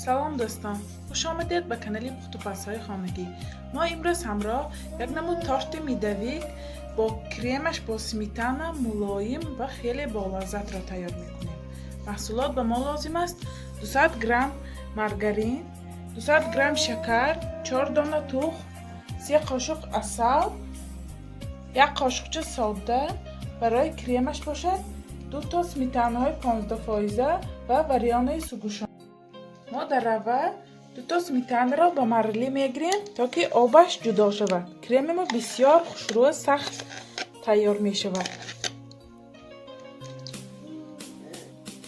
Салом дӯстон, хуш омадед ба канали пухтупазҳои хонагӣ. Мо имрӯз ҳамроҳ як намуд торти медовик бо кремаш бо сметана мулоим ва хеле болаззатро тайёр мекунем. Маҳсулот ба мо лозим аст: 200 грамм маргарин, 200 грамм шакар, 4 дона тухм, 3 қошуқ асал, як қошуқча сода, барои кремаш бошад ду то сметанаҳои 15-фоиза ва варёнаи сугушон. Мо дар аввал дуто сметанаро ба марли мегирем, то ки обаш ҷудо шавад. Креми мо бисёр хушрӯ, сахт тайёр мешавад.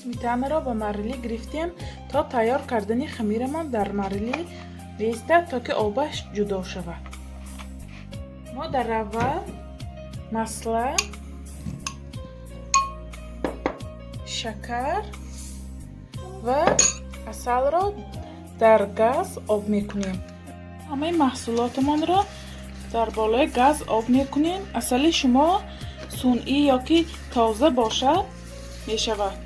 Сметанаро ба марли гирифтем, то тайёр кардани хамирамон дар марли меистад, то ки обаш ҷудо шавад. Мо дар аввал масла, шакар ва асалро дар газ об мекунем. Ҳамаи маҳсулотамонро дар болои газ об мекунем. Асали шумо сунъӣ ё ки тоза бошад, мешавад.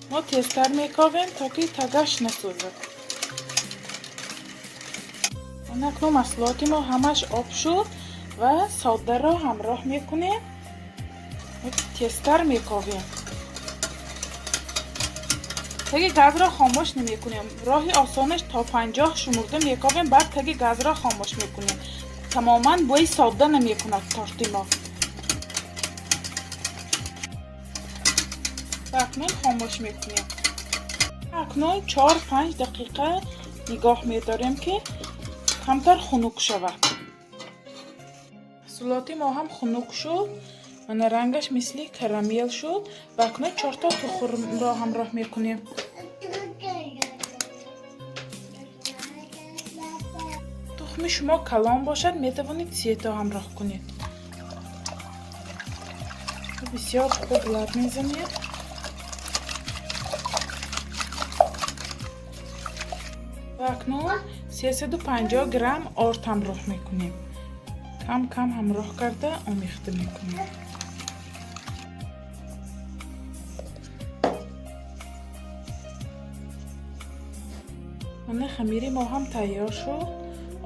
Мо тезтар мековем, то ки тагаш насӯзад. Акнун маҳсулоти мо ҳамаш об шуд ва содаро ҳамроҳ мекунем, тезтар мековем. Таги газро хомӯш намекунем. Роҳи осонаш то 50 шумурда мековем, баъд таги газро хомӯш мекунем. Тамоман бӯи сода намекунад торти мо. Ва акнун хомӯш мекунем. Акнун 4-5 дақиқа нигоҳ медорем, ки камтар хунук шавад. Маҳсулоти мо ҳам хунук шуд, мана рангаш мисли карамел шуд. Ва акнун чорто тухмро ҳамроҳ мекунем. Тухми шумо калон бошад, метавонед сето ҳамроҳ кунед. Бисёр хуб лаб мезанед. Ва акнун 350 грамм орд ҳамроҳ мекунем. Кам кам ҳамроҳ карда омехта мекунем. Мана хамири мо ҳам тайёр шуд.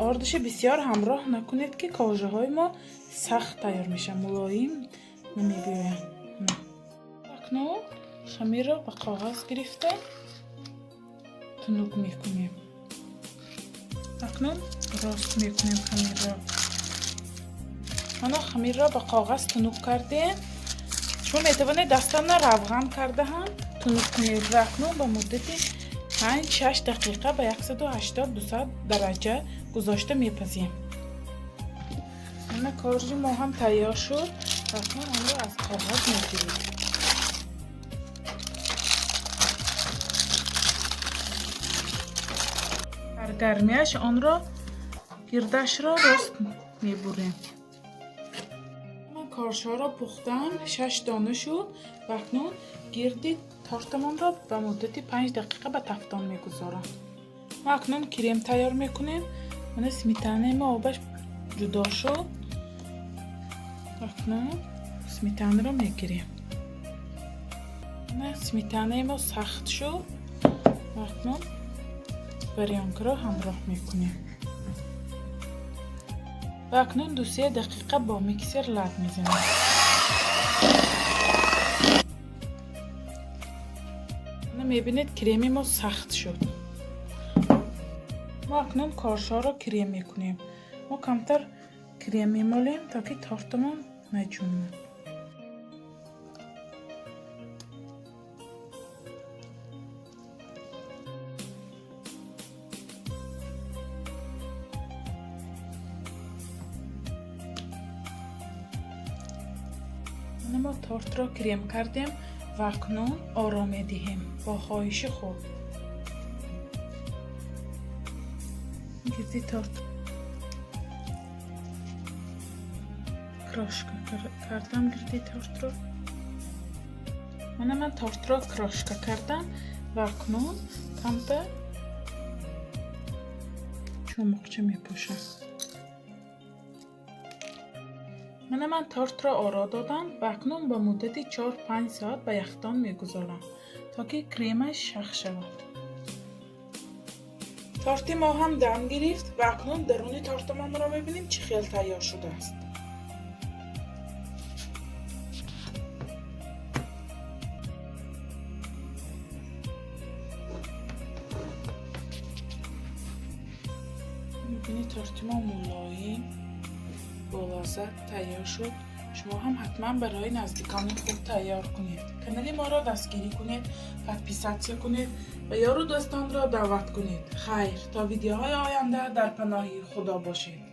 Ордаши бисёр ҳамроҳ накунед, ки кожаҳои мо сахт тайёр мешавад, мулоим намебиёянд. Акнун хамирро ба коғаз гирифта тунук мекунем. Акнун рост мекунем хамирро. Мана хамирро ба коғаз тунук кардем. Шумо метавонед дастонро равған карда ҳам тунук кунед. Ва акнун ба муддати 5-6 дақиқа ба 180-200 дараҷа гузошта мепазем. Мана коржи мо ҳам тайёр шуд. Акнун онро аз коғаз мегирем. Дар гармиаш онро гирдашро рост мебурем. Ман коржҳоро пухтам, 6 дона шуд. Ва акнун гирди тортамонро ба муддати 5 дақиқа ба тафтон мегузорам. Мо акнун крем тайёр мекунем. Мана сметанаи мо обаш ҷудо шуд. Акнун сметанаро мегирем. Мана сметанаи мо сахт шуд. Акнун варёнкаро ҳамроҳ мекунем. Ва акнун 2-3 дақиқа бо миксер лат мезанем. Мебинед, креми мо сахт шуд. Мо акнун коржҳоро крем мекунем. Мо камтар крем мемолем, то ки тортамон наҷунад. Мана мо тортро крем кардем ва акнун оро медиҳем бо хоҳиши худ. Гирди торт крошка кардам, гирди тортро. Мана ман тортро крошка кардам ва акнун камтар чумуқча мепӯшам. Мана ман тортро оро додам ва акнун ба муддати 4-5 соат ба яхдон мегузорам, то ки кремаш шах шавад. Торти мо ҳам дам гирифт ва акнун даруни тортамонро мебинем, чӣ хел тайёр шудааст. Мебинед, торти мо мулоим, болаззат тайёр шуд. Шумо ҳам ҳатман барои наздикони худ тайёр кунед. Канали моро дастгирӣ кунед, подписаться кунед ва ёру дӯстонро даъват кунед. Хайр, то видеоҳои оянда дар паноҳи Худо бошед.